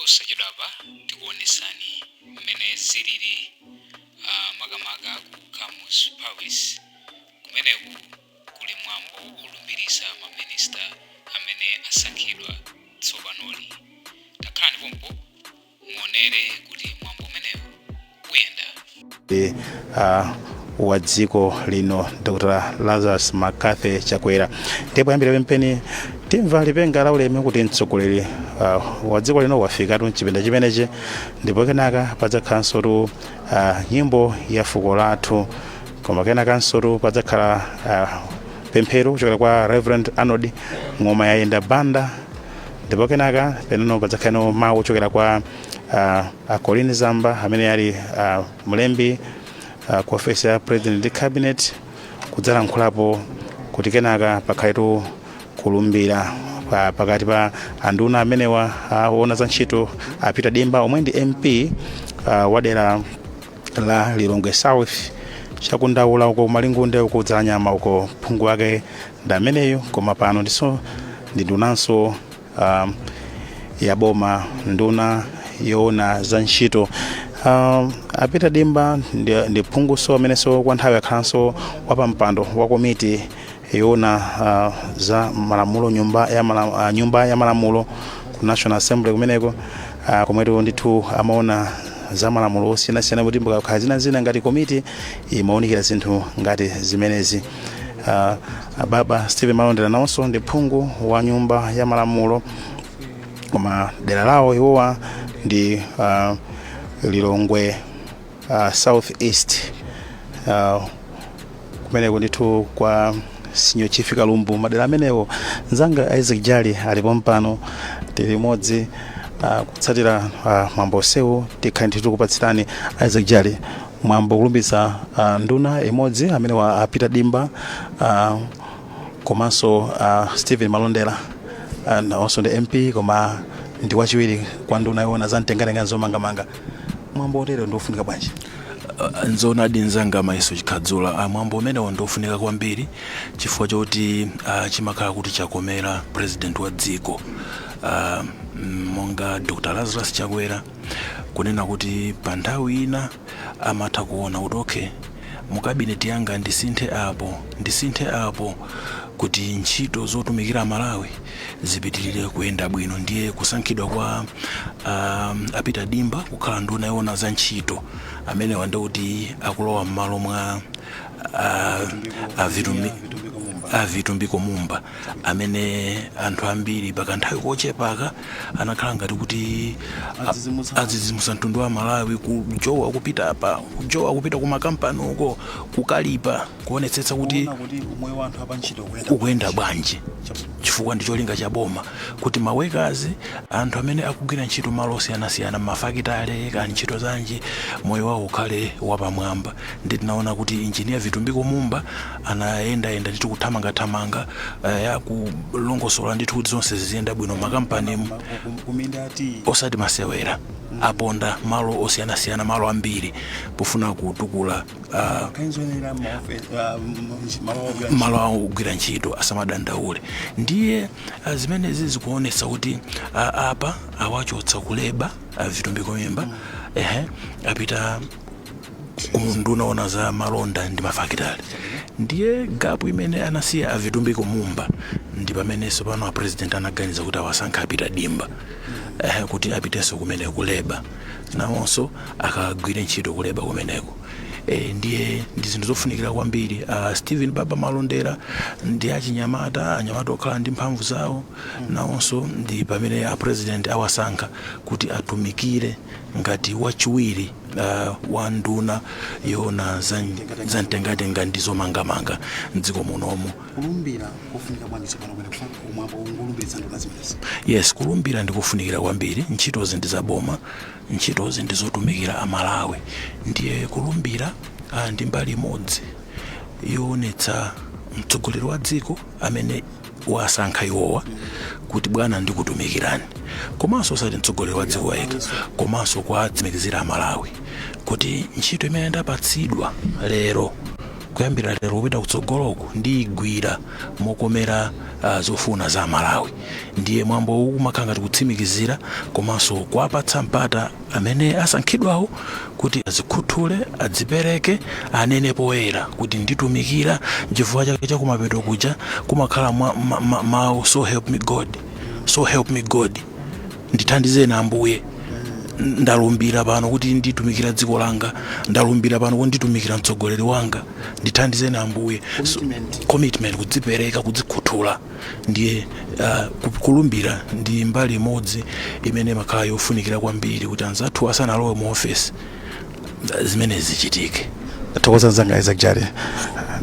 Posachedwapa tikuonesani mmene zilili makamaka ku Kamuzu Palace. Kumeneku kuli mwambo olumbirisa maminista amene asankhidwa tsopanoli. Takhalani pompo muonere kuti mwambo umenewu uyenda. Wa dziko lino, Dr Lazarus McCarthy Chakwera. Ndipo yambira pempeni timva lipenga la ulemu kuti mtsogoleri wa dziko lino wafikatu mchipinda chimenechi, ndipo kenaka padzakhalanso tu nyimbo ya fuko lathu, koma kenakanso tu padzakhala pemphero kuchokera kwa Reverend Arnold Ng'oma Yayenda Banda, ndipo kenaka penano padzakhala mawu kuchokera kwa a Colleen Zamba amene ali mlembi ku ofesi ya President ndi Cabinet kudzalankhulapo, kuti kenaka pakhaletu kulumbira pakati pa anduna amenewa aona za ntchito, a Peter Dimba omwe ndi MP wadera la Lilongwe South, chakundaula uko, Malingunde uko, Dzalanyama uko, phungu wake ndi ameneyo, koma pano ndiso ndi ndunanso ya boma, nduna yoona za ntchito. A Peter Dimba ndi phunguso amenenso kwa nthawi akhalanso wapampando wa komiti yoona za malamulo nyumba ya malamulo ku National Assembly kumeneko, komwetu ndithu amaona za malamulo osiyanasiyana, kuti mbakakhala zinazina ngati komiti imawunikira zinthu ngati zimenezi. Baba Stephen Malondera nawonso ndi phungu wa nyumba ya malamulo, koma dera lawo iwowa ndi Lilongwe South East, kumeneko ndithu kwa Senior Chief Kalumbu, madera amenewo. Nzanga Isaac Jali alipo mpano, tili limodzi kutsatira mwambo onsewu. Tikhale ndithu tikupatsirani. Isaac Jali, mwambo kulumbitsa nduna imodzi amene wa Peter Dimba komanso Stephen Malondera, nawonso ndi MP koma ndi wachiwiri kwa nduna yoona za mtengatenga zomangamanga. Mwambo otero ndiofunika bwanji? Nzoonadi nzanga Maiso Chikhadzula, mwambo umenewo ndiofunika kwambiri chifukwa choti chimakhala kuti chakomera president wa dziko monga Dr Lazarus Chakwera kunena kuti pa nthawi ina amatha kuona kuti, okay, mu cabinet yanga ndisinthe apo, ndisinthe apo, kuti ntchito zotumikira Malawi zipitirire kuyenda bwino. Ndiye kusankhidwa kwa a Peter Dimba kukhala nduna yoona za ntchito, amenewa ndikuti akulowa m'malo mwa a Vitumbiko Mumba amene anthu ambiri pakanthawi kochepaka anakhala ngati kuti adzidzimutsa mtundu wa Malawi, kujowa kupita apa, kujowa kupita ku makampani uko, kukalipa, kuonetsetsa kuti umoyo wa anthu apantchito ukuyenda bwanji, chifukwa ndi cholinga cha boma kuti ma workers, anthu amene akugwira ntchito malo osiyanasiyana, mafakitale kani ntchito zanji, moyo wawo ukhale wapamwamba. Ndi tinaona kuti Engineer Vitumbiko Mumba anayendayenda ndithu, kuthamangathamanga, ya kulongosola ndithu kuti zonse ziziyenda bwino makampani, kuminda ati osati masewera. Aponda malo osiyanasiyana, malo ambiri, pofuna kutukula kainzoyenera malo. Malo awo ogwira ntchito asamadandaule. Ndiye zimenezi zikuonetsa kuti apa awachotsa ku labour Vitumbiko Mumba, ehe, apita nduna yoona za malonda ndi mafakitale. Ndiye gap imene anasiya a Vitumbiko Mumba ndi pamenenso pano a president anaganiza kuti awasankhe a Peter Dimba, kuti apitenso kumene ku labour, nawonso akagwire ntchito ku labour kumeneko. Ndiye ndi zinthu zofunikira kwambiri. Stephen Baba Malondera ndi achinyamata, anyamata okhala ndi mphamvu zawo, nawonso ndi pamene a president awasankha kuti atumikire ngati wachiwiri wa nduna yoona za mtengatenga ndi zomangamanga mdziko munomu. Kulumbira kofunika bwanji tsopano kumene kumwambo ngolumbiritsa nduna zimenezi? Yes, kulumbira ndikufunikira kwambiri. Ntchitozi ndi zaboma, ntchitozi ndi zotumikira Amalawi. Ndiye kulumbira ndi mbali imodzi yoonetsa mtsogoleri wa dziko amene wasankha iwowa kuti, "Bwana, ndikutumikirani." Komanso osati mtsogoleri wa dziko yekha, komanso kuwatsimikizira Amalawi kuti ntchito imene ndapatsidwa lero Kuyambira lero kupita kutsogoloku ndiyigwira mokomera zofuna za Malawi. Ndiye mwambo uwu umakhala ngati kutsimikizira komanso kuwapatsa mpata amene asankhidwawo kuti azikhuthule, adzipereke, anene poyera kuti nditumikira. Nchifukwa chake chakumapeto kuja kumakhala mawu "So help me God, so help me God", ndithandizeni Ambuye, ndalumbira pano kuti nditumikira dziko langa, ndalumbira pano kuti nditumikira mtsogoleri wanga, ndithandizeni Ambuye. So, commitment, kudzipereka, kudzikhuthula. Ndiye kulumbira ndi mbali imodzi imene imakhala yofunikira kwambiri kuti anzathu asanalowe mu ofesi zimene zichitike. Thokoza mzanga Isaac Jale.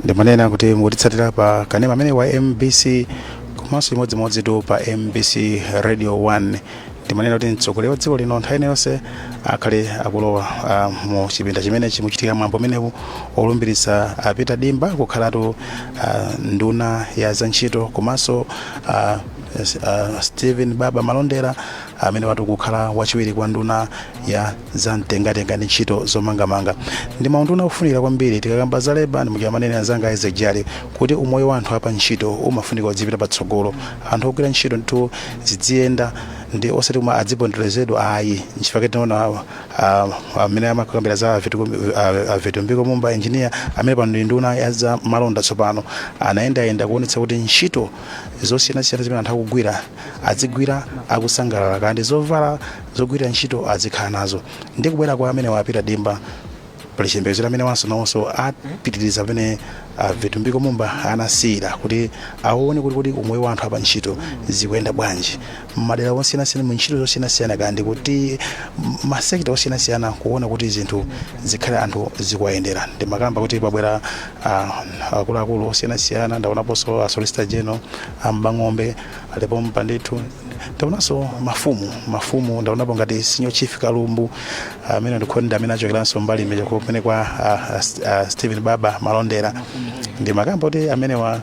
Ndimanena kuti mukutitsatira pa kanema amene wa MBC komanso imodzimodzi tu pa MBC Radio 1. Ndimanena kuti mtsogoleri wa dziko lino nthawi yonse akhale akulowa mu chipinda chimenechi muchitika mwambo umenewu olumbiritsa a Peter Dimba kukhalatu nduna ya zantchito, komanso Stephen Baba Malondera amene watu kukhala wachiwiri kwa nduna ya zamtengatenga ndi ntchito zomangamanga. Ndi maunduna ofunikira kwambiri. Tikakamba za labour, ndi manene anzanga Isaac Jali kuti umoyo wa anthu apa ntchito umafunika kudzipita patsogolo, anthu ogwira ntchito ndithu zidziyenda ndi osati kuma adziponderezedwa ayi. Nchifukwa tinaona amene amakambira za Vitumbiko Mumba, engineer amene pano ndi nduna ya za malonda tsopano, anayendayenda kuonetsa kuti ntchito zosiyanasiyana zimene anthu akugwira adzigwira akusangalala, kandi zovala zogwirira ntchito azikhala nazo. Ndi kubwera kwa amene wapita Dimba, pali chiyembekezo amene wanso nawonso apitiriza pamene Vitumbiko Mumba anasiyira, kuti aone kuti umoyo wa anthu apa ntchito zikuyenda bwanji madera osiyanasiyana, mu ntchito zosiyanasiyana, kandi kuti masekita osiyanasiyana, kuona kuti zinthu zikhale anthu zikuwayendera. Ndimakamba kuti pabwera akuluakulu osiyanasiyana. Ndaonaponso a Solicitor General ambang'ombe alipo mpandithu. Ndaonanso mafumu, ndaonapo ngati Senior Chief Kalumbu amene ndikhonda amene achokeranso mbali imeja kumene kwa Stephen Baba Malondera. Ndimakamba kuti amenewa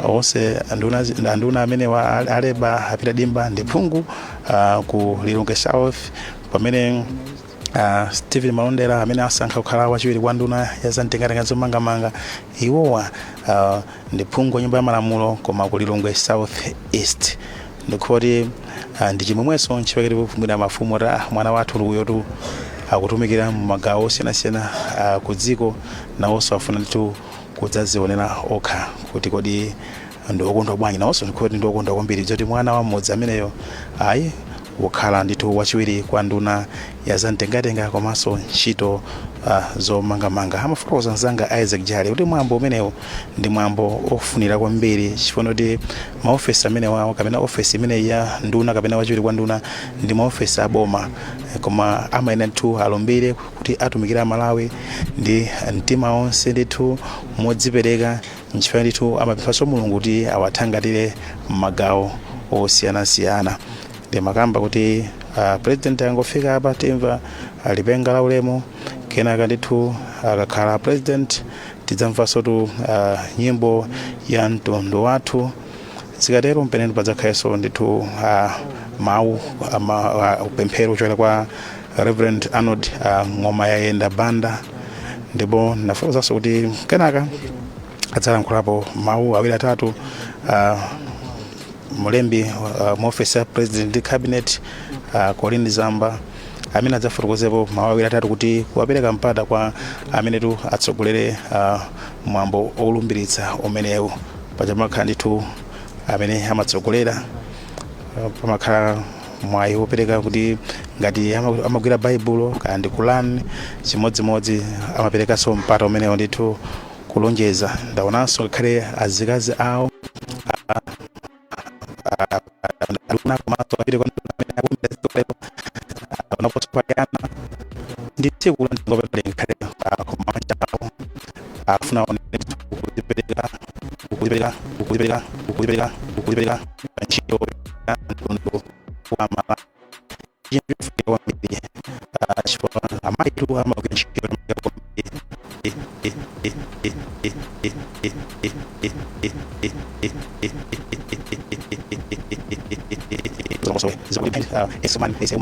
onse anduna amenewa a labour, a Peter Dimba ndi phungu ku Lilongwe South, pamene Stephen Malondera amene asankha kukhala wachiwiri kwa nduna ya zamtengatenga zomangamanga, iwowa ndi phungu wa nyumba ya malamulo koma ku Lilongwe South East. Ndikuti ndi chimwemwenso nchifukwa kufumbira mafumu ati mwana wathu uyotu akutumikira mumagawo osiyanasiyana ku dziko, nawonso afuna ndithu kudzazionera okha kuti kodi ndi okondwa bwanji. Nawonso ndikuti ndi okondwa kwambiri zoti mwana wa mmodzi ameneyo ayi wokhala ndithu wachiwiri kwa nduna ya zamtengatenga komanso ntchito zomangamanga. Amafotokoza mzanga Isaac Jale kuti mwambo umenewu ndi mwambo ofunira kwambiri, chifukwa kuti maofesi amene wawo kapena ofesi imeneyi ya nduna kapena wachiwiri kwa nduna ndi maofesi aboma, koma amayenera ndithu alumbire kuti atumikira Malawi ndi mtima onse ndithu modzipereka. Nchifukwa ndithu amapemphanso Mulungu kuti awathangatire m'magawo osiyanasiyana. Ndimakamba kuti President angofika apa, timva lipenga la ulemu. Kenaka ndithu akakhala President tidzamvanso tu nyimbo ya mtundu wathu. Zikatero mpeneni padzakhalenso ndithu mawu pemphero kuchokera kwa Reverend Arnold Ng'oma Yayenda Banda. Ndipo nafotokozanso kuti kenaka adzalankhulapo mawu awiri atatu mulembi mu office ya President ndi Cabinet, Colleen Zamba, amene adzafotokozepo mawu awiri atatu kuti kuwapereka mpata kwa amenetu atsogolere mwambo olumbiritsa umenewu. Paja pamakhala ndithu amene amatsogolera, pamakhala mwayi wopereka kuti ngati amagwira Baibulo kaya ndi Quran chimodzimodzi, amaperekanso mpata umenewo ndithu kulonjeza. Ndaonanso ngakhale azikazi awo aduna komanso apite kwa nduna amene akumbira dziko lero, unaponso pali ana ndi tsiku la mtengo wapatali ngakhale kumabanja awo afuna aone kuzipereka, kuzipereka, kuzipereka, kuzipereka, kuzipereka pa ntchito ya mtundu wa Malawi. Chinthu chofunika kwambiri, chifukwa amayitu amagwira ntchito yotamandika kwambiri.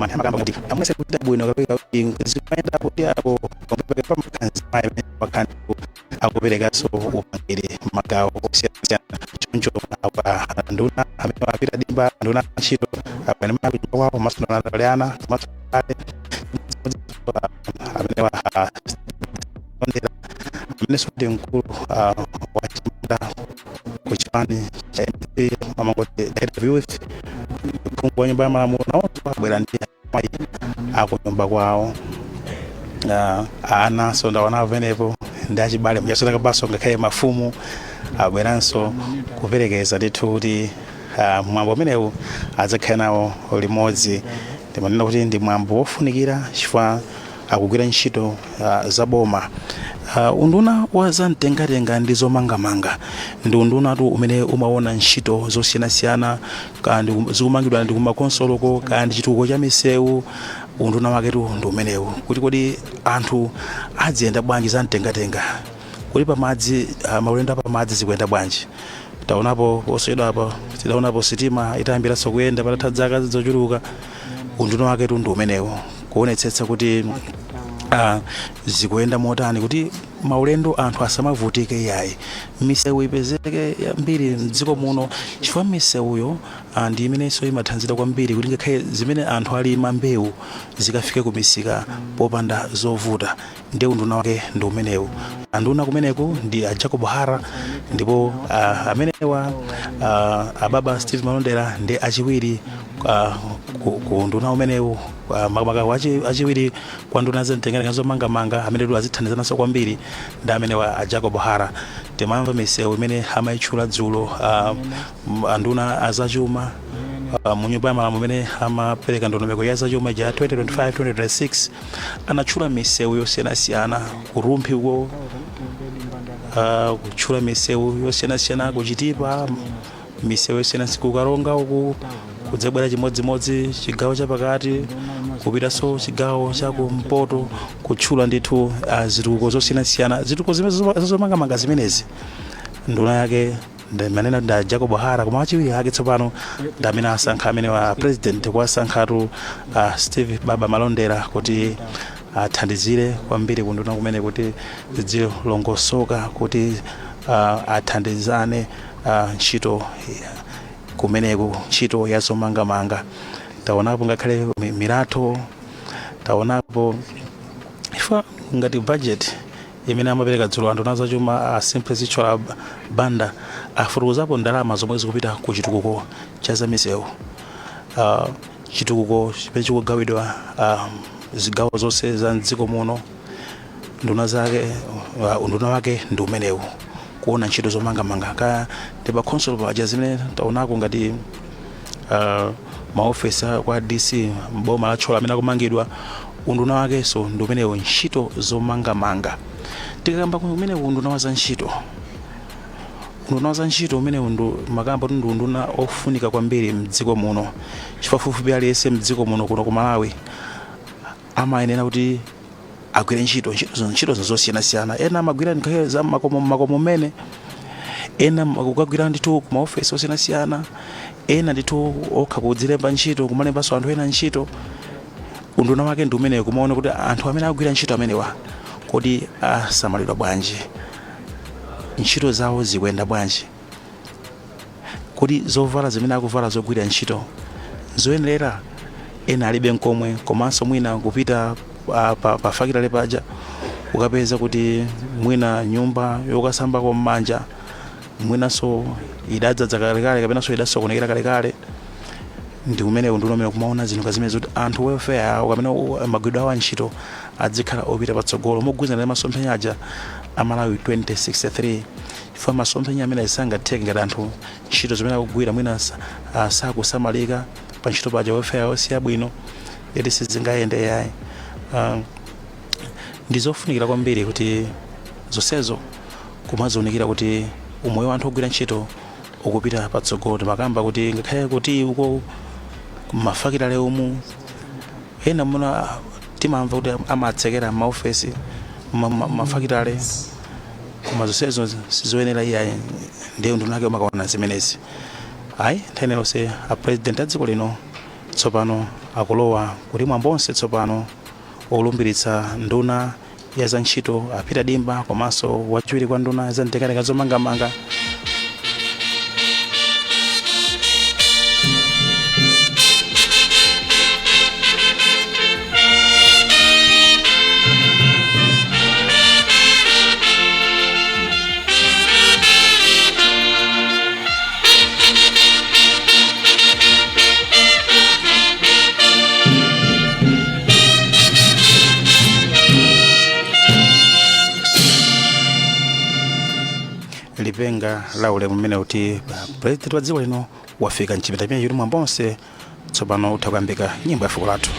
Amakamba kuti amwese kuita bwino kapeka zikumayenda kuti apo pamakhanzi mayi pamakhanzi. Akuperekanso upangiri magawo osiyanasiyana. Choncho apa nduna amene apita dimba, nduna ntchito apene kunyumba kwawo, komanso nduna ali ana, komanso ale amene wa ondera, amenenso ndi mkulu wa chimata ku chipani cha MP, amangoti Director of Youth, phungu wa nyumba ya malamulo, nawonso abwera ndi amayi akunyumba kwawo. Ana so ndaona pamenepo ndi achibale mujasotaka baso, ngakhale mafumu abweranso kuperekeza ndithu kuti mwambo umenewu adzakhale nawo limodzi. Ndimanena kuti ndi mwambo wofunikira chifukwa akugwira ntchito zaboma. Unduna wa zamtengatenga ndi zomangamanga ndi undunatu umene umaona ntchito zosiyanasiyana, kandi zikumangidwa ndi kumakonsoloko, kandi chitukuko cha misewu. Unduna waketu ndi umenewu, kuti kodi anthu adziyenda bwanji, zamtengatenga, kuti pamadzi, maulendo apamadzi zikuyenda bwanji. Taonapo posachedwa apa, tidaonapo sitima itayambiranso kuyenda patatha zaka zochuluka. Unduna waketu ndi umenewu, kuonetsetsa kuti zikuyenda motani, kuti maulendo anthu asamavutike yayi, misewu ipezeke yambiri mdziko muno, chifukwa misewuyo ndi imenenso imathandizira kwambiri kuti ngakhale zimene anthu alima, mbewu, zikafike kumisika popanda zovuta. Ndiye unduna wake ndi umenewu. Anduna kumeneku ndi a Jacob Hara, ndipo amenewa ababa Steve Malondera ndi achiwiri ku nduna umenewu, makamaka achiwiri kwa nduna zamtengatenga zomangamanga, amene tu azithandizananso kwambiri ndi amenewa a Jacob Hara. Timamva misewu imene amayitchula dzulo anduna azachuma mu nyumba ya malamulo, imene amapereka ndondomeko ya zachuma ja 2025 2026, anatchula misewu yosiyanasiyana ku Rumphi uko, kutchula misewu yosiyanasiyana kuchitipa, misewu yosiyanasiyana kukaronga uku, kudzabwera chimodzimodzi chigawo chapakati, kupitanso chigawo chakumpoto, kutchula ndithu zitukuko zosiyanasiyana, zitukuko zimene zomangamanga zimenezi. Nduna yake ndimanena nda Jacob Hara, koma achiwiri ake tsopano ndi amene asankha amene wa president kuwasankhatu Steve Baba Malondera kuti athandizire kwambiri kunduna kumene, kuti zilongosoka, kuti athandizane ntchito kumeneku, ntchito ya zomangamanga. Taonapo ngakhale milatho, taonapo ifa ngati budget imene amapereka dzulo anthu nazachuma a Simplex Chithyola Banda afotokozapo ndalama zomwe zikupita ku chitukuko cha zamisewu, chitukuko chimene chikugawidwa zigawo zonse za mdziko muno. Nduna zake, unduna wake ndi umenewu, kuona ntchito zomangamanga ka ndi pa council paja, zimene taonako ngati maofesi kwa DC mboma la Thyolo amene akumangidwa. Unduna wakenso ndi umenewu, ntchito zomangamanga. Tikakamba kumene unduna wa za ntchito, unduna wa za ntchito umenewu ndu makamba kuti ndi unduna ofunika kwambiri mdziko muno, chifukwa fupifupi aliyense mdziko muno, kuno ku Malawi, amayenera kuti agwire ntchito, ntchito zosiyanasiyana. Ena amagwira ngakhale za makomo, makomo mmene ena kukagwira ndithu ku maofesi osiyanasiyana, ena ndithu okha kudzilemba ntchito, kumalembanso anthu ena ntchito. Unduna wake ndi umenewu, kumaona kuti anthu amene akugwira ntchito amenewa kodi asamalidwa bwanji, ntchito zawo zikuyenda bwanji, kodi zovala zimene akuvala zogwira ntchito zoyenerera, ena alibe nkomwe. Komanso mwina kupita pa fakitale paja, ukapeza kuti mwina nyumba yokasambako m'manja mwinanso idadzadza kalekale kapenanso idasokonekera kalekale. Ndi kumene unduna umene kumaona zinthu zimene zoti anthu welfare yawo kapena magwiridwe awo a ntchito adzikhala opita patsogolo, mogwirizana ndi masomphenya aja a Malawi 2063, chifukwa masomphenya amene sangatheke ngati anthu ntchito zimene akugwira mwina sakusamalika pa ntchito paja, welfare yawo siyabwino, iti sizingayende yayi. Ndi zofunikira kwambiri kuti zonsezo kumazionekera kuti umoyo wa anthu ogwira ntchito ukupita patsogolo. Timakamba kuti ngakhale kuti uko mafakitale umu, ena muna timamva kuti amatsekera maofesi mafakitale, koma zonsezo sizoyenera iyayi. Ndiye unduna wake umakaona zimenezi. Ayi, nthawi iliyonse a president a dziko lino tsopano akulowa kuti mwambo onse tsopano olumbiritsa nduna. Ya za ntchito a Peter Dimba komanso wachiwiri kwa nduna za mtengatenga zomangamanga. Lipenga la ulemu mmene kuti president wa dziko lino wafika mchipinda chimene chili mwambo onse tsopano utha kuyambika nyimbo ya fuko lathu.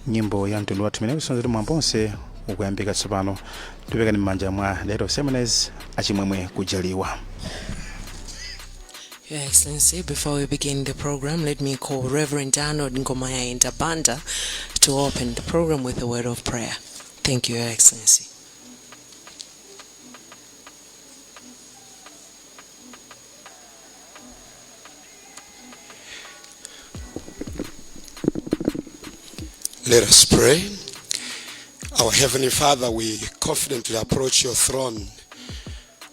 Nyimbo ya mtundu wathu imene kusonza kuti mwambo onse ukuyambika tsopano. Tipekani m'manja mwa Lero Seminars Achimwemwe Kujaliwa. Your Excellency, before we begin the program, let me call Reverend Arnold Ngomaya Intabanda to open the program with a word of prayer. Thank you, Your Excellency. Let us pray. Our Heavenly Father, we confidently approach your throne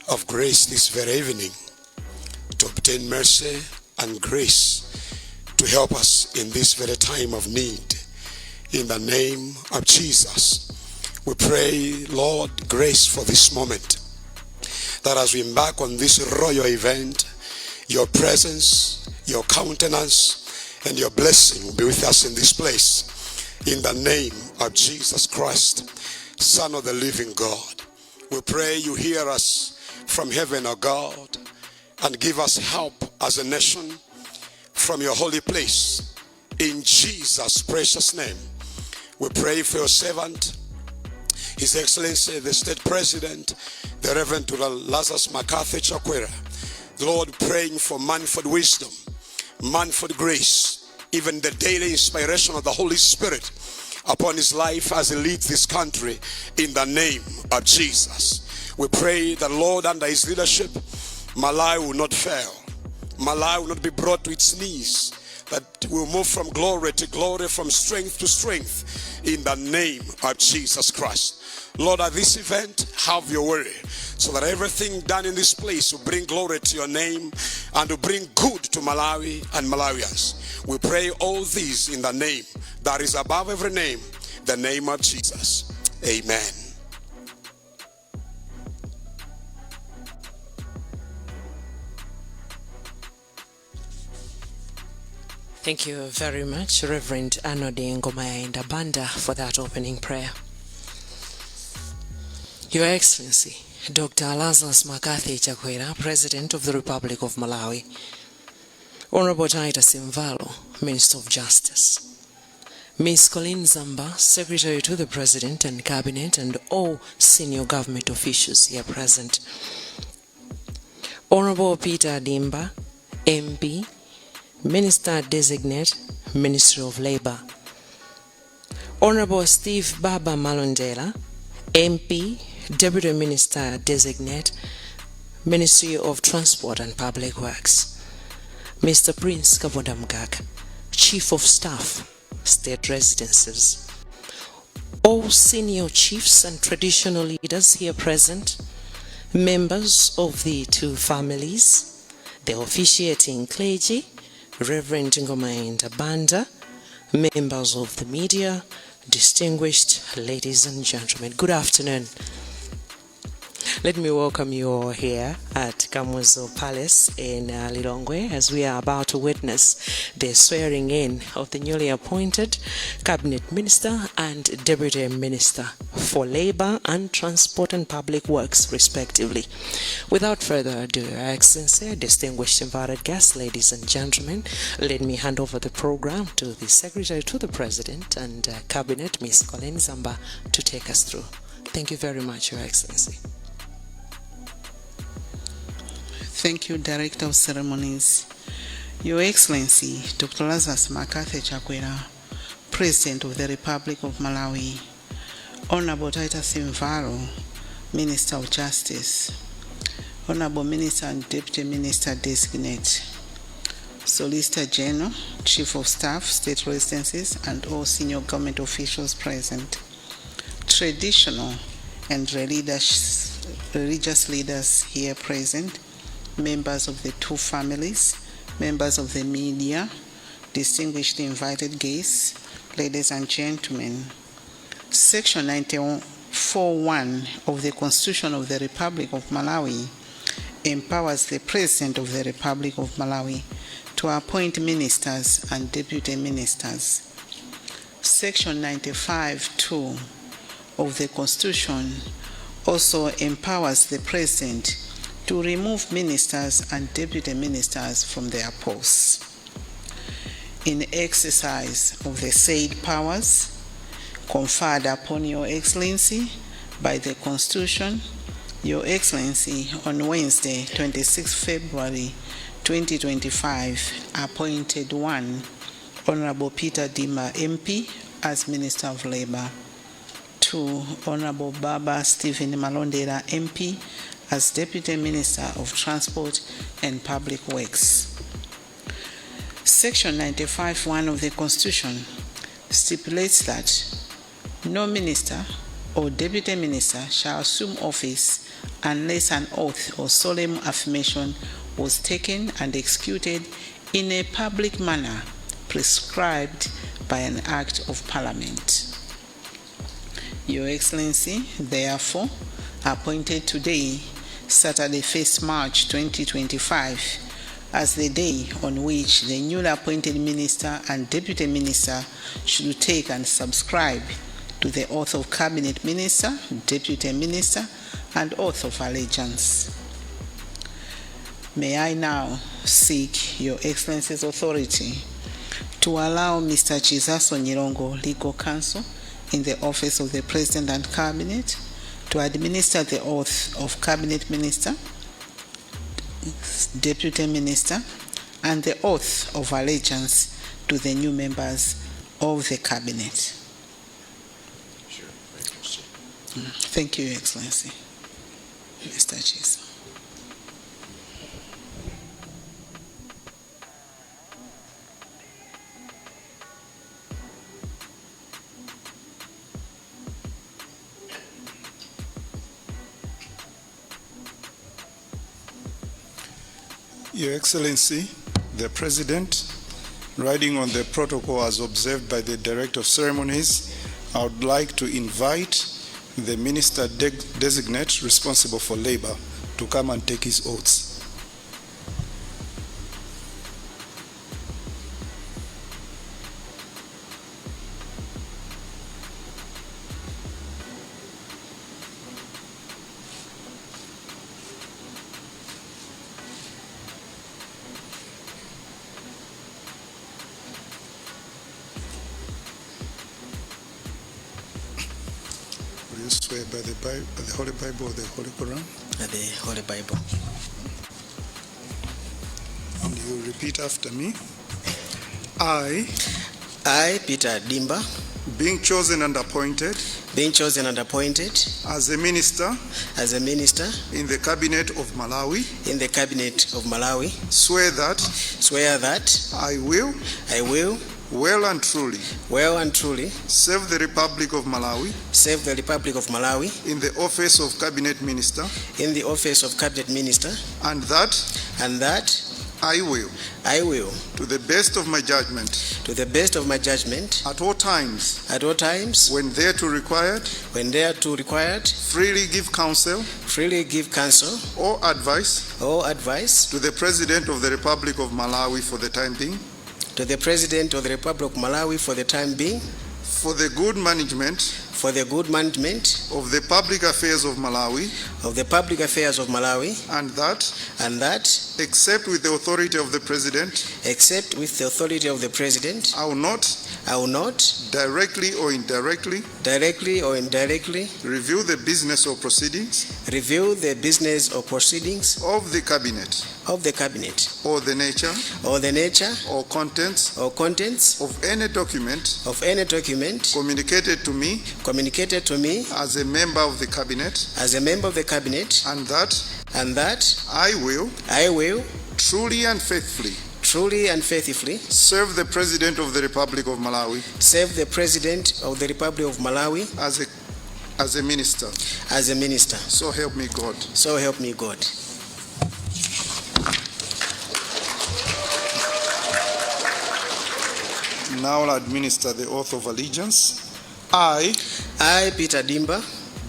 of grace this very evening to obtain mercy and grace to help us in this very time of need. In the name of Jesus, we pray, Lord, grace for this moment. That as we embark on this royal event, your presence, your countenance, and your blessing will be with us in this place. In the name of Jesus Christ, Son of the living God. We pray you hear us from heaven, O God, and give us help as a nation from your holy place. In Jesus' precious name, we pray for your servant, His Excellency, the State President, the Reverend Dr. Lazarus McCarthy Chakwera. Lord, praying for manifold wisdom, manifold grace, even the daily inspiration of the Holy Spirit upon his life as he leads this country in the name of Jesus. We pray the Lord, under his leadership, Malawi will not fail. Malawi will not be brought to its knees. That will move from glory to glory, from strength to strength, in the name of Jesus Christ. Lord, at this event, have your way, so that everything done in this place will bring glory to your name and will bring good to Malawi and Malawians. We pray all these in the name that is above every name, the name of Jesus. Amen. Thank you very much, Reverend Arnold Ngoma Banda, for that opening prayer. Your Excellency, Dr. Lazarus McCarthy Chakwera, President of the Republic of Malawi. Honorable Titus Mvalo, Minister of Justice. Ms. Colleen Zamba, Secretary to the President and Cabinet, and all senior government officials here present. Honorable Peter Dimba, MP, Minister Designate, Ministry of Labor. Honorable Steve Baba Malondera, MP, Deputy Minister Designate, Ministry of Transport and Public Works. Mr. Prince Kapondamgaga, Chief of Staff, State Residences. All senior chiefs and traditional leaders here present, members of the two families, the officiating clergy, Reverend Ngomaenda Banda, members of the media, distinguished ladies and gentlemen, good afternoon. Let me welcome you all here at Kamuzu Palace in Lilongwe as we are about to witness the swearing in of the newly appointed Cabinet Minister and Deputy Minister for Labour and Transport and Public Works, respectively. Without further ado, Your Excellency, distinguished invited guests, ladies and gentlemen, let me hand over the program to the Secretary to the President and Cabinet, Ms. Colleen Zamba, to take us through. Thank you very much, Your Excellency. Thank you, Director of Ceremonies. Your Excellency, Dr. Lazarus McCarthy Chakwera, President of the Republic of Malawi, Honorable Titus Mvalo, Minister of Justice, Honorable Minister and Deputy Minister Designate, Solicitor General, Chief of Staff, State Residences, and all senior government officials present, traditional and religious leaders here present, members of the two families, members of the media, distinguished invited guests, ladies and gentlemen. Section 94.1 of the Constitution of the Republic of Malawi empowers the President of the Republic of Malawi to appoint ministers and deputy ministers. Section 95.2 of the Constitution also empowers the President to remove ministers and deputy ministers from their posts. In exercise of the said powers conferred upon Your Excellency by the Constitution, Your Excellency on Wednesday, 26 February 2025, appointed one Honorable Peter Dimba MP as Minister of Labor, two Honorable Baba Stephen Malondera MP as Deputy Minister of Transport and Public Works. Section 95.1 of the Constitution stipulates that no minister or deputy minister shall assume office unless an oath or solemn affirmation was taken and executed in a public manner prescribed by an act of parliament. Your Excellency, therefore, appointed today, Saturday, 1st March 2025, as the day on which the newly appointed minister and deputy minister should take and subscribe to the oath of cabinet minister, deputy minister, and oath of allegiance. May I now seek Your Excellency's authority to allow Mr. Chizaso Nyirongo, legal counsel in the Office of the President and Cabinet to administer the oath of Cabinet Minister, Deputy Minister, and the oath of allegiance to the new members of the Cabinet. Thank you, Your Excellency. Mr. Chisa. Your Excellency, the President, riding on the protocol as observed by the Director of Ceremonies, I would like to invite the Minister Designate responsible for Labor to come and take his oaths. Will you swear by the, Bible, by the Holy Bible or the Holy Quran? The Holy Bible. And you repeat after me. I, I, Peter Dimba, being chosen and appointed being chosen and appointed as a minister as a minister in the Cabinet of Malawi, in the Cabinet of Malawi, swear that swear that I will I will well and truly well and truly serve the Republic of Malawi serve the Republic of Malawi in the office of Cabinet Minister, in the office of Cabinet Minister, and that and that I will, I will, to the best of my judgment, to the best of my judgment, at all times at all times, when thereto required, when thereto required, freely give counsel freely give counsel or advice or advice to the President of the Republic of Malawi for the time being, to the President of the Republic of Malawi for the time being, for the good management for the good management of the public affairs of Malawi, of the public affairs of Malawi, and that, and that, except with the authority of the President, except with the authority of the President, I will not, I will not, directly or indirectly, directly or indirectly, review the business or proceedings review the business or proceedings of the Cabinet of the Cabinet or the nature or the nature or contents or contents of any document of any document communicated to me communicated to me as a member of the Cabinet, as a member of the Cabinet, and that and that I will I will truly and faithfully truly and faithfully serve the President of the Republic of Malawi serve the President of the Republic of Malawi as a minister. as a minister. So help me God. So help me God. Now I'll administer the oath of allegiance. I I, Peter Dimba,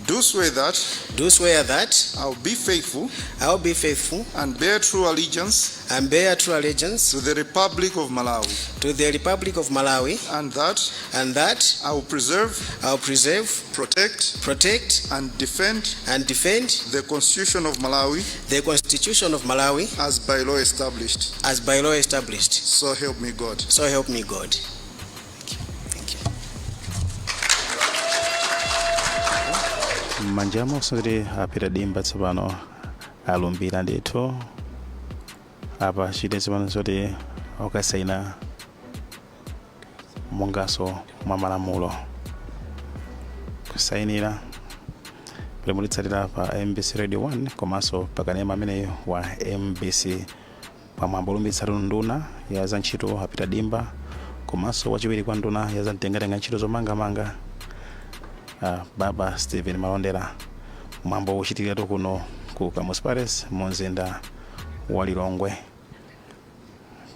do swear that do swear that I will be faithful I will be faithful and bear true allegiance and bear true allegiance to the Republic of Malawi, to the Republic of Malawi, and that and that I will preserve, I will preserve, protect, protect, and defend and defend the Constitution of Malawi the Constitution of Malawi as by law established. as by law established. So help me God. So help me God. Thank you. Thank you. M'manjamo kuti a Peter Dimba tsopano alumbira ndithu. Apa chite tsopano zoti okasaina monganso mwa malamulo, kusayinira pali mulitsatira pa MBC Radio 1 komanso pakanema ameneyo wa MBC pamwambo olumbitsatu nduna ya za ntchito a Peter Dimba komanso wachiwiri kwa nduna ya za mtengatenga ntchito zomangamanga, Baba Stephen Malondera. Mwambo uchitikiratu kuno ku Kamuzu Palace mu mzinda wa Lilongwe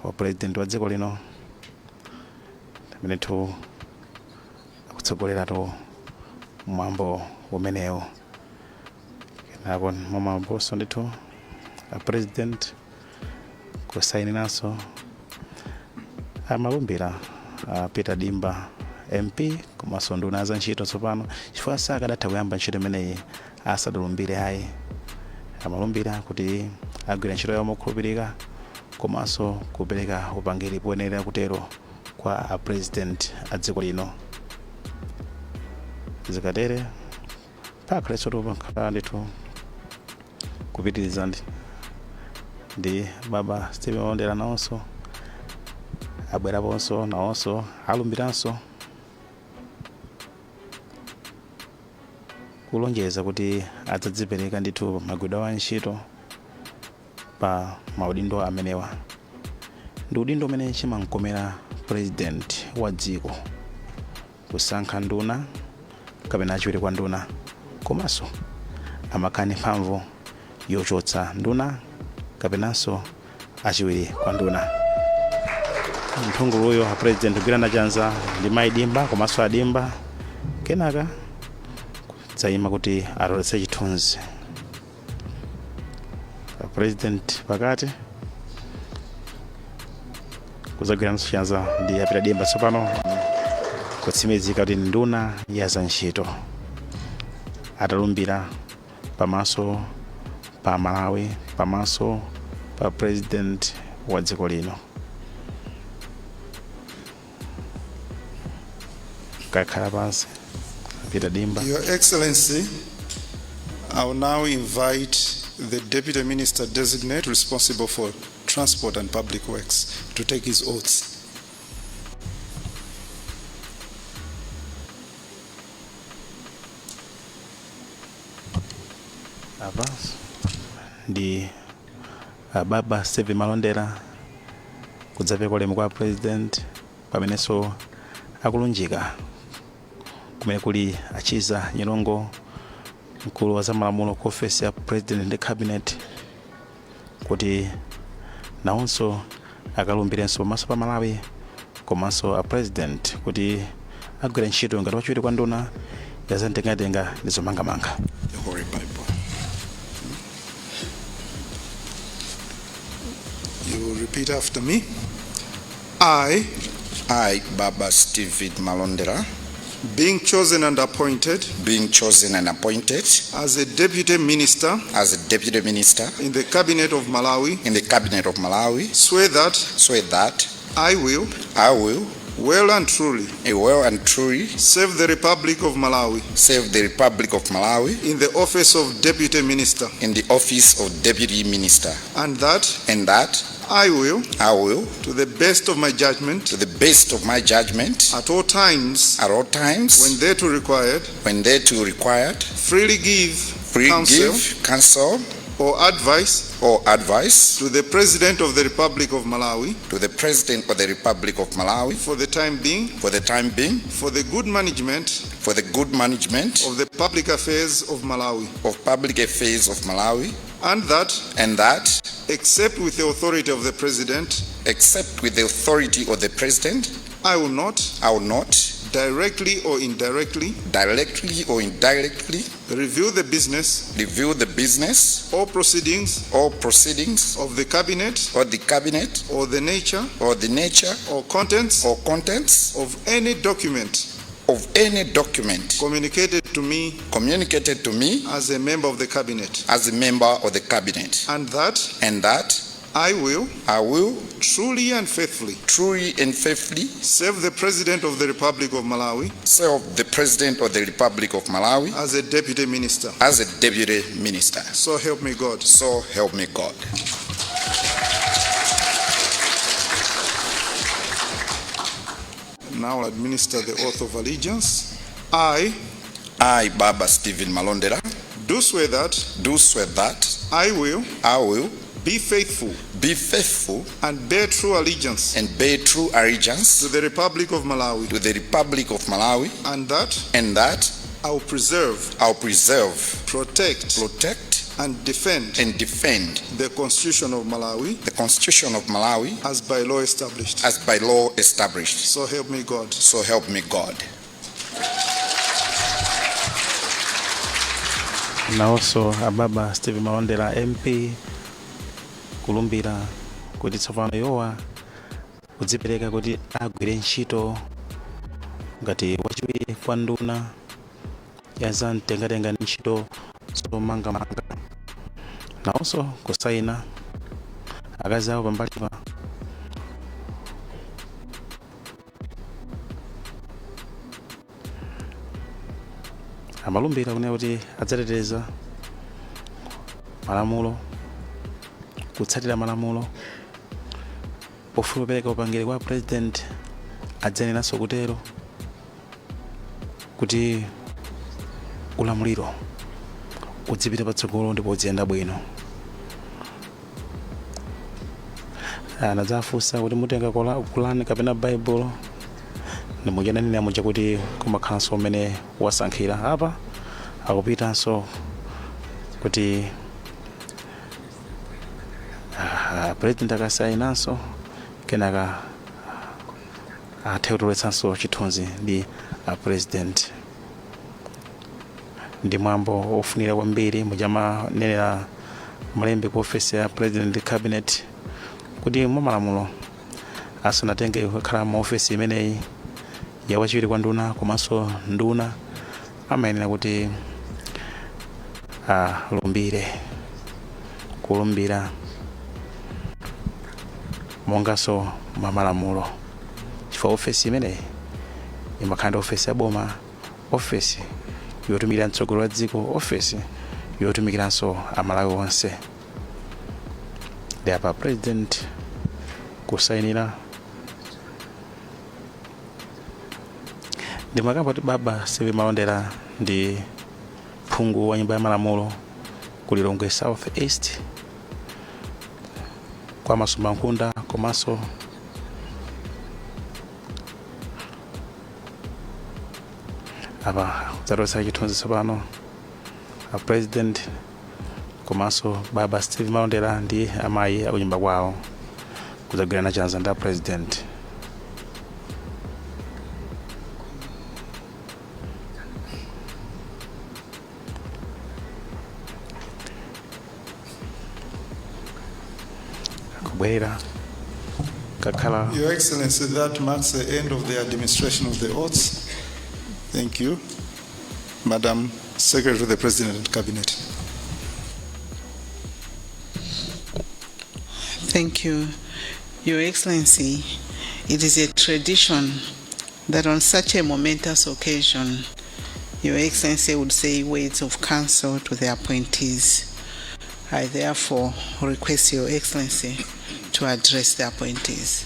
wa President wa dziko lino amenetu akutsogoleratu mwambo umenewu. Kenako mwamwambonso ndithu a President kusayiniranso amalumbira a Peter Dimba MP komanso nduna za ntchito tsopano, chifukwa sakadatha kuyamba ntchito imeneyi asadalumbire ayi. Amalumbira kuti agwira ntchito yawo mokhulupirika komanso kupereka upangiri poyenera kutero kwa a President a dziko lino. Zikatere pakhalenso pankhala ndithu kupitiriza ndi Baba Stephen Malondera, nawonso abweraponso, nawonso alumbiranso kulonjeza kuti adzadzipereka ndithu magwidwe a ntchito pa maudindo amenewa. Ndi udindo umene chimankomera president wa dziko kusankha nduna kapena achiwiri kwa nduna, komanso amakhala ndi mphamvu yochotsa nduna kapenanso achiwiri kwa nduna. Mphunguluyo a president kugwirana chanza ndi mayi Dimba komanso adimba, kenaka kudzayima kuti atoletse chithunzi, a president pakati kudzagwiranso chanza ndi apita Dimba. Tsopano kutsimikizika kuti nduna ya za ntchito atalumbira pamaso pa Malawi, pamaso pa president wa dziko lino. Kakhala pansi apita Dimba. Your Excellency, I will now invite the Deputy Minister Designate responsible for Transport and Public Works to take his oaths. Apa ndi Baba Stephen Malondera kudzapereka ulemu kwa president, pamenenso akulunjika kumene kuli Achiza Nyirongo, mkulu wa zamalamulo ku ofesi ya president ndi cabinet, kuti nawonso akalumbirenso pamaso pa Malawi komanso a president kuti agwira ntchito ngati wachiwiri kwa nduna ya zamtengatenga ndi zomangamanga. The Holy Bible. You will repeat after me. I, I, Baba Stephen Malondera, being chosen and appointed being chosen and appointed as a deputy minister as a deputy minister in the cabinet of Malawi, in the cabinet of Malawi, swear that swear that I will I will well and truly well and truly serve the Republic of Malawi serve the Republic of Malawi in the office of deputy minister, in the office of deputy minister, and that and that I will, I will, to the best of my judgment, to the best of my judgment, at all times at all times, when thereto required, when thereto required, freely give free counsel give counsel or advice or advice to the President of the Republic of Malawi to the President of the Republic of Malawi for the time being, for the time being, for the good management for the good management of the public affairs of Malawi, of public affairs of Malawi, and that, and that, except with the authority of the President, except with the authority of the President, I will not, I will not, directly or indirectly, directly or indirectly, review the business review the business or proceedings or proceedings of the cabinet or the cabinet or the nature or the nature or contents or contents of any document of any document communicated to me communicated to me as a member of the cabinet, as a member of the cabinet, and that and that I will I will truly and faithfully truly and faithfully serve the President of the Republic of Malawi serve the President of the Republic of Malawi as a deputy minister. as a deputy minister. So help me God. So help me God. Now I'll administer the oath of allegiance. I I, Baba Stephen Malondera, do swear that do swear that I will I will be faithful be faithful and bear true allegiance and bear true allegiance to the Republic of Malawi, to the Republic of Malawi, and that and that I will preserve, I will preserve, protect, protect, and defend and defend the Constitution of Malawi the Constitution of Malawi as by law established. as by law established. So help me God. So help me God. Nawonso ababa Stephen Malondera MP kulumbira kuti tsopano iwowa kudzipereka kuti agwire ntchito ngati wachiwiri kwa nduna ya zamtengatenga ndi ntchito zomangamanga. Nawonso kusayina, akazi awo pambalipa. Amalumbira kunena kuti adzateteza malamulo, kutsatira malamulo. Pofuna kupereka upangiri kwa President, adzanenaso kutero kuti ulamuliro udzipita patsogolo ndipo udziyenda bwino. Anadzafunsa kuti mutenga Kulani kapena Baibulo, ndimuchananena muja kuti kumakhalanso umene wasankhira. Apa akupitanso kuti President akasayinanso, kenaka athe kutolotsanso chithunzi ndi a President. Ndi mwambo ofunira kwambiri, muchamanenera mlembi ku ofesi ya President ndi Cabinet kuti mwa malamulo asanatenge kukhala mu ofesi imeneyi ya wachiwiri kwa nduna komanso nduna, amayenera kuti alumbire, kulumbira monganso mwa malamulo, chifukwa ofesi imeneyi imakhala ndi ofesi ya boma, ofesi yotumikira mtsogoleri wa dziko, ofesi yotumikiranso Amalawi onse. Ndi apa President kusayinira. Ndimakamba kuti Baba Steve Malondera ndi phungu wa Nyumba ya Malamulo ku Lilongwe South East, kwa Masumbankhunda, komanso apa kudzatolotsa chithunzi tsopano a President komanso Baba Steve Malondera ndi amayi akunyumba kwawo kudzagwirana chanza ndi a President. Kubwerera kakhala. Your Excellency, that marks the end of the administration of the oaths. Thank you. Madam Secretary to the President and Cabinet. Thank you. Your Excellency, it is a tradition that on such a momentous occasion, Your Excellency would say words of counsel to the appointees. I therefore request Your Excellency to address the appointees.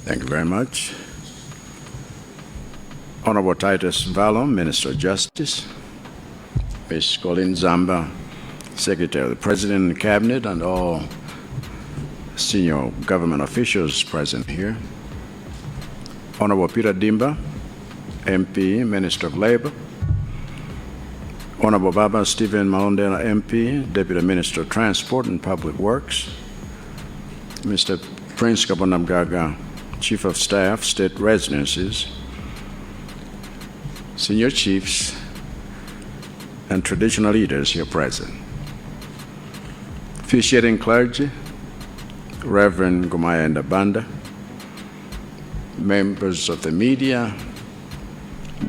Thank you very much. Honorable Titus Mvalo, Minister of Justice, Ms. Colleen Zamba, Secretary of the President and Cabinet, and all senior government officials present here. Honorable Peter Dimba, MP, Minister of Labor. Honorable Baba Stephen Malondera, MP, Deputy Minister of Transport and Public Works. Mr. Prince Kapondamgaga, Chief of Staff, State Residences, senior chiefs, and traditional leaders here present. Officiating clergy, Reverend Gumaya Banda, members of the media,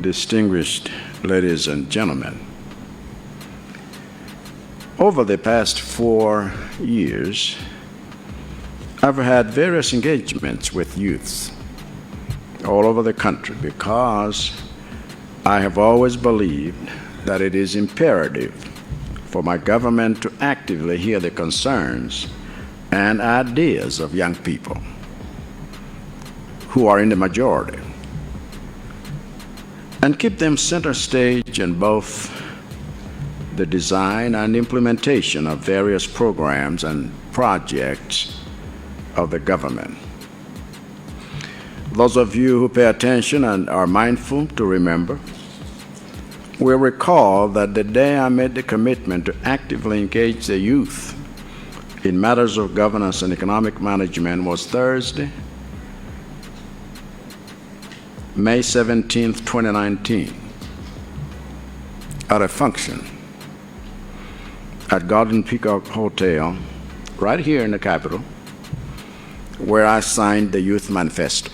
distinguished ladies and gentlemen. Over the past 4 years, I've had various engagements with youths all over the country because I have always believed that it is imperative for my government to actively hear the concerns and ideas of young people who are in the majority and keep them center stage in both the design and implementation of various programs and projects of the government. Those of you who pay attention and are mindful to remember will recall that the day I made the commitment to actively engage the youth in matters of governance and economic management was Thursday, May 17th, 2019, at a function at Golden Peacock Hotel, right here in the capital, where I signed the Youth Manifesto.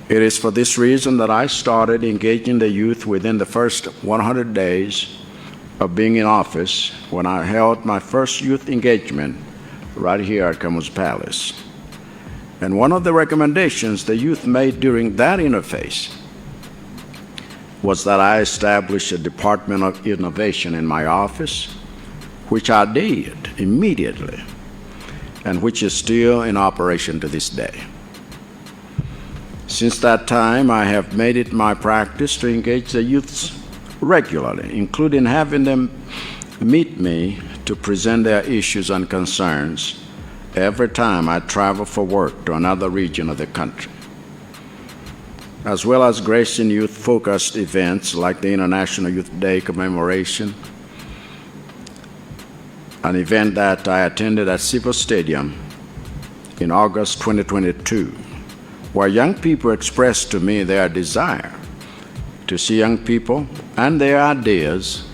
It is for this reason that I started engaging the youth within the first 100 days of being in office when I held my first youth engagement right here at Kamuzu Palace. And one of the recommendations the youth made during that interface was that I establish a Department of Innovation in my office, which I did immediately, and which is still in operation to this day. Since that time, I have made it my practice to engage the youths regularly, including having them meet me to present their issues and concerns every time I travel for work to another region of the country, as well as gracing youth focused events like the International Youth Day commemoration, an event that I attended at Civo Stadium in August 2022, where young people expressed to me their desire to see young people and their ideas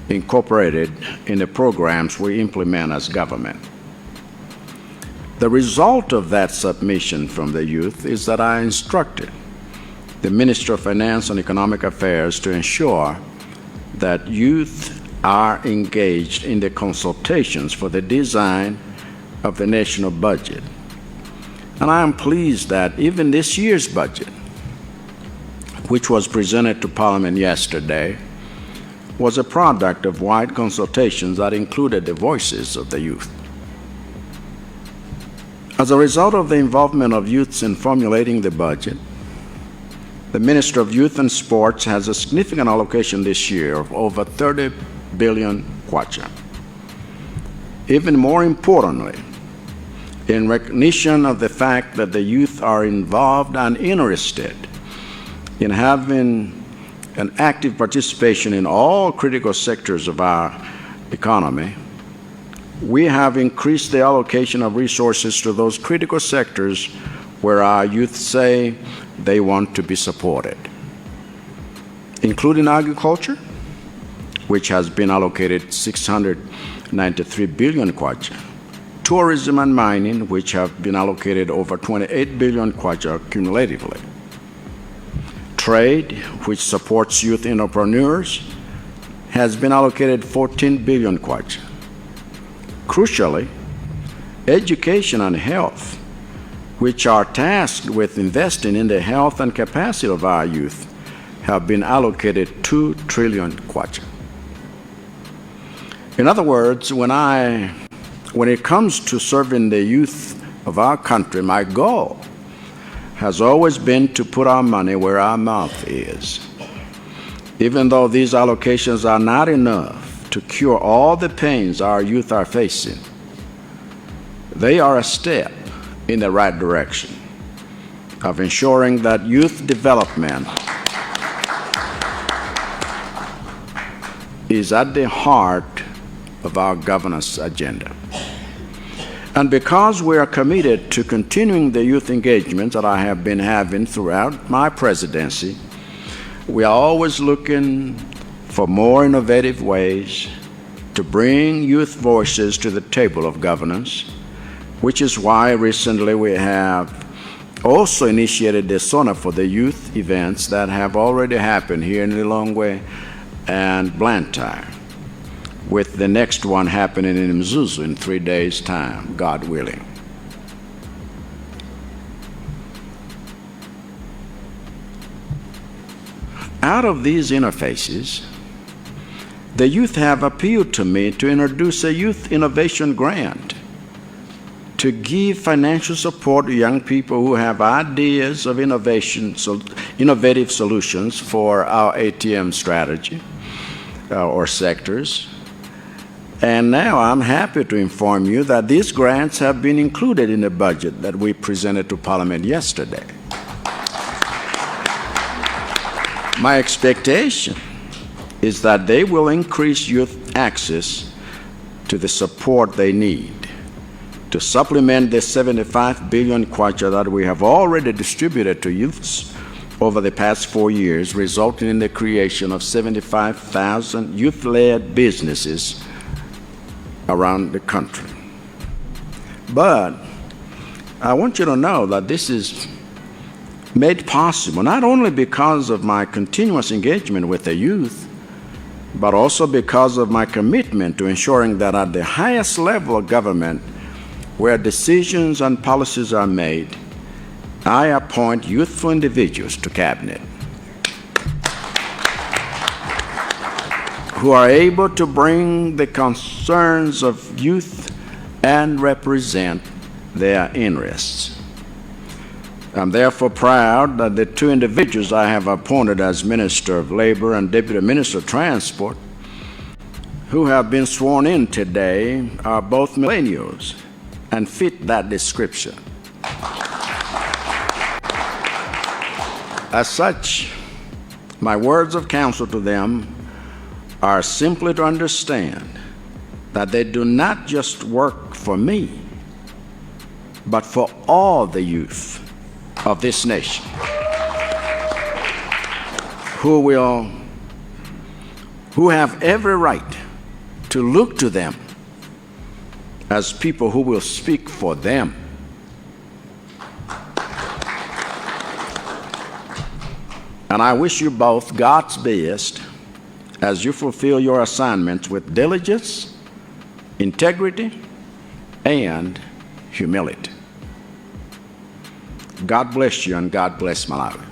incorporated in the programs we implement as government. The result of that submission from the youth is that I instructed the Minister of Finance and Economic Affairs to ensure that youth are engaged in the consultations for the design of the national budget. And I am pleased that even this year's budget, which was presented to Parliament yesterday, was a product of wide consultations that included the voices of the youth. As a result of the involvement of youths in formulating the budget, the Minister of Youth and Sports has a significant allocation this year of over 30 billion kwacha. Even more importantly, in recognition of the fact that the youth are involved and interested in having an active participation in all critical sectors of our economy, we have increased the allocation of resources to those critical sectors where our youth say they want to be supported, including agriculture, which has been allocated 693 billion kwacha, tourism and mining, which have been allocated over 28 billion kwacha cumulatively, trade, which supports youth entrepreneurs, has been allocated 14 billion kwacha. Crucially, education and health, which are tasked with investing in the health and capacity of our youth, have been allocated 2 trillion kwacha. In other words, when it comes to serving the youth of our country, my goal has always been to put our money where our mouth is. Even though these allocations are not enough to cure all the pains our youth are facing, they are a step in the right direction of ensuring that youth development is at the heart of our governance agenda. And because we are committed to continuing the youth engagement that I have been having throughout my presidency, we are always looking for more innovative ways to bring youth voices to the table of governance, which is why recently we have also initiated the SONA for the Youth events that have already happened here in Lilongwe and Blantyre, with the next one happening in Mzuzu in 3 days' time, God willing. Out of these interfaces, the youth have appealed to me to introduce a youth innovation grant to give financial support to young people who have ideas of innovation, so innovative solutions for our ATM strategy or sectors. And now I'm happy to inform you that these grants have been included in the budget that we presented to Parliament yesterday. My expectation is that they will increase youth access to the support they need to supplement the 75 billion kwacha that we have already distributed to youths over the past 4 years, resulting in the creation of 75,000 youth led businesses around the country. But I want you to know that this is made possible not only because of my continuous engagement with the youth, but also because of my commitment to ensuring that at the highest level of government, where decisions and policies are made, I appoint youthful individuals to cabinet who are able to bring the concerns of youth and represent their interests. I'm therefore proud that the two individuals I have appointed as Minister of Labor and Deputy Minister of Transport, who have been sworn in today, are both millennials and fit that description. As such, my words of counsel to them are simply to understand that they do not just work for me, but for all the youth of this nation who have every right to look to them as people who will speak for them. And I wish you both God's best as you fulfill your assignments with diligence, integrity, and humility. God bless you and God bless Malawi.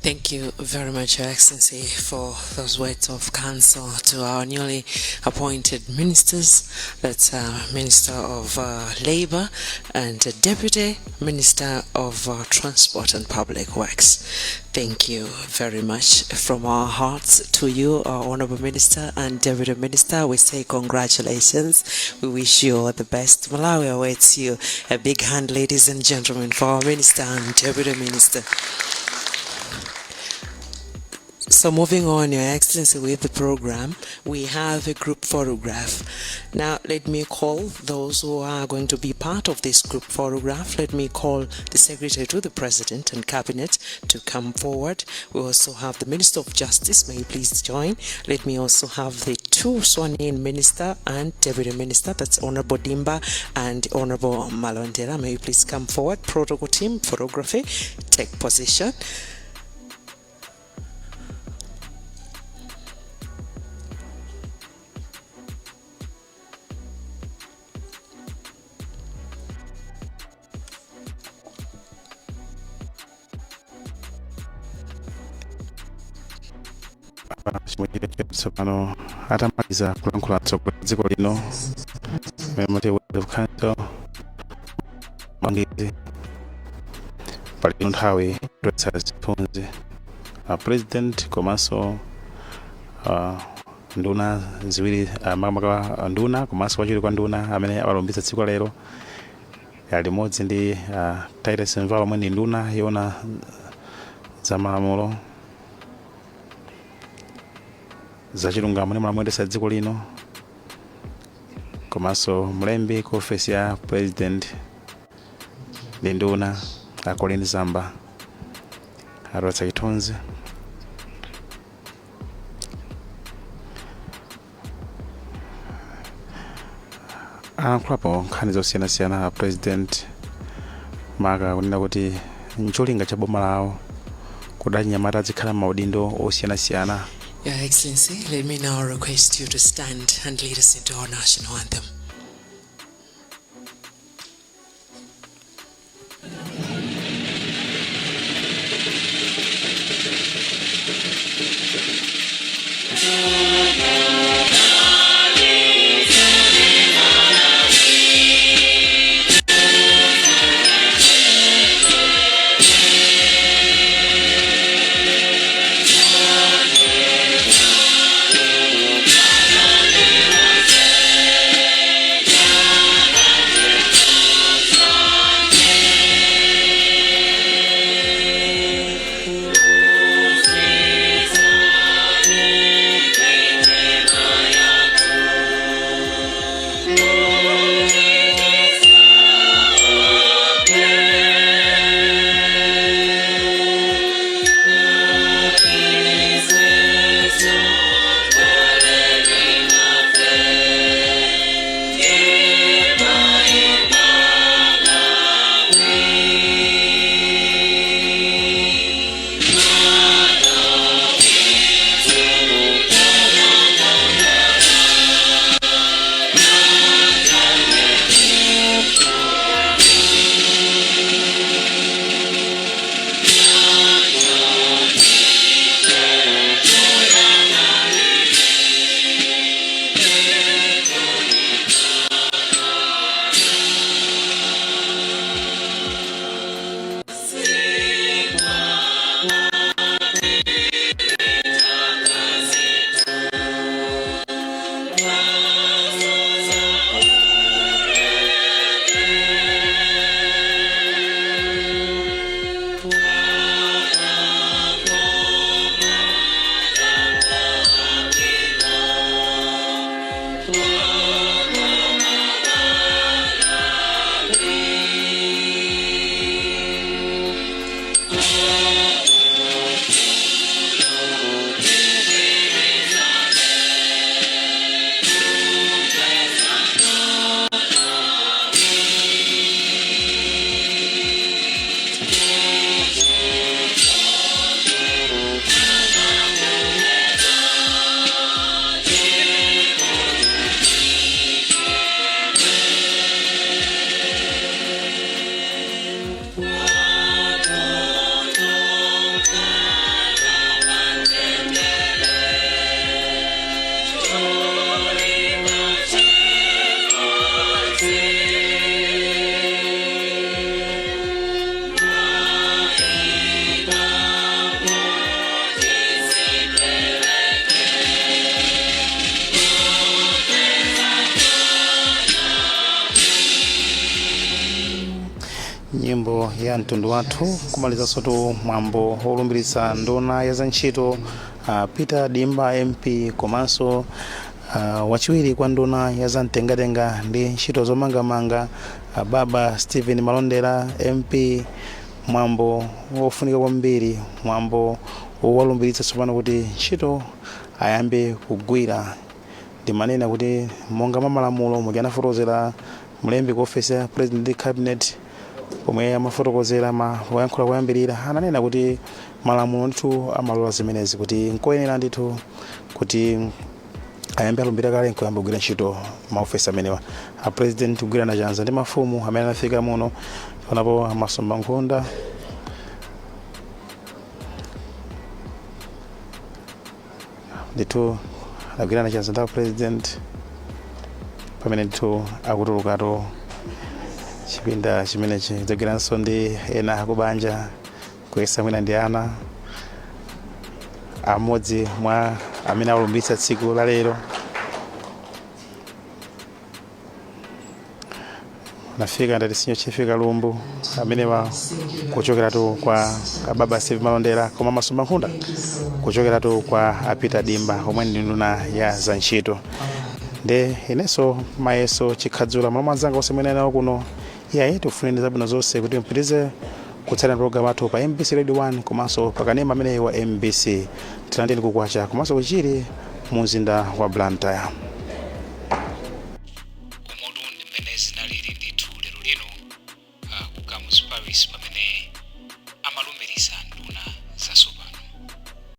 Thank you very much, Your Excellency, for those words of counsel to our newly appointed ministers. That's Minister of Labor and Deputy Minister of Transport and Public Works. Thank you very much from our hearts to you, our Honorable Minister and Deputy Minister. We say congratulations. We wish you all the best. Malawi awaits you. A big hand, ladies and gentlemen, for our Minister and Deputy Minister. So moving on, Your Excellency, with the program, we have a group photograph. Now, let me call those who are going to be part of this group photograph. Let me call the Secretary to the President and Cabinet to come forward. We also have the Minister of Justice. May you please join. Let me also have the two sworn in Minister and Deputy Minister. That's Honorable Dimba and Honorable Malondera. May you please come forward. Protocol team, photography, take position. Tsopano atamaliza kulankhula mtsogoleri wa dziko lino, memoti of council mangizi, pali nthawi yotsa zithunzi a president komanso nduna ziwiri, makamaka nduna komanso wachiwiri kwa nduna amene awalumbitsa tsiku la lero, limodzi ndi Titus Mvalo omwe ndi nduna yoona za malamulo, zachilungamo ndi malamulo oyendetsa dziko lino, komanso mlembi ku ofesi ya president ndi nduna a Colleen Zamba atotsa chithunzi. Alankhulapo nkhani zosiyanasiyana a president, maka kunena kuti ncholinga cha boma lawo kuti achinyamata azikhala maudindo osiyanasiyana. Your Excellency, let me now request you to stand and lead us into our national anthem. Ntchito ya mtundu wathu, kumalizanso tu mwambo wolumbiritsa nduna ya za ntchito, Peter Dimba MP, komanso wachiwiri kwa nduna ya za mtengatenga ndi ntchito zomangamanga, Baba Stephen Malondera MP. Mwambo wofunika kwambiri, mwambo wowalumbiritsa tsopano kuti ntchito ayambe kugwira. Ndimanena kuti monga mwa malamulo, muja anafotokozera mlembi ku ofesi ya President ndi Cabinet pomwe amafotokozera ma poyankhula koyambirira, ananena kuti malamulo ndithu amalola zimenezi, kuti nkoyenera ndithu kuti ayambe alumbira kale nkuyamba kugwira ntchito maofesi amenewa. A President kugwirana chanza ndi mafumu amene anafika muno. Panapo amasomba nkhunda ndithu, adagwirana chanza ndi a President pamene ndithu akutulukatu chipinda chimenechi, dzagwiranso ndi ena akubanja, kuyesa mwina ndi ana amodzi mwa amene alumbitsa tsiku la lero. Nafika ndati Senior Chief Kalumbu amenewa kuchokeratu kwa Baba Steve Malondera, koma masomba nkhunda kuchokeratu kwa a Peter Dimba omwe ndi nduna ya za ntchito. Nde inenso Mayeso Chikhadzula, malo mwanzanga onse mwene nawo kuno, iyayi, tikufuneni zabwino zonse kuti mpitize kutsatira program athu pa MBC Radio 1 komanso pakanema ameneyi wa MBC. Tilandeni kukwacha komanso kuchiri mu mzinda wa Blantyre.